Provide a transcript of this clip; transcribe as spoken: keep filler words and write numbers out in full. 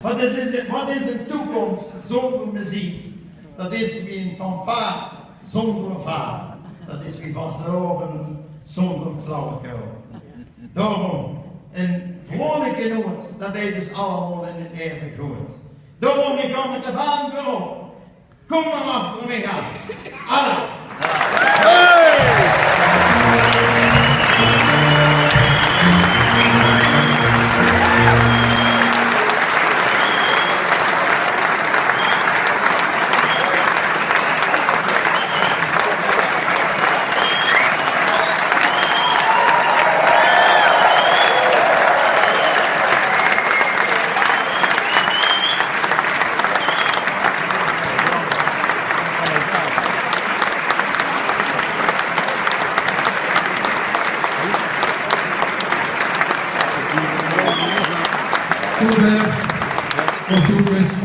Wat is, is, wat is ein toekoms zónger meziek? Dat is wie ein fanfaar zónger vaar. Dat is wie vastelaovend zónger flauwekul. Daorum, ein vrolike noot, dat deit ós allemaol in 't laeve good. Daorum, ich gaon mit de vaan veurop. Kóm mer achter mich aan. Alaaf. Super. Op toekomst.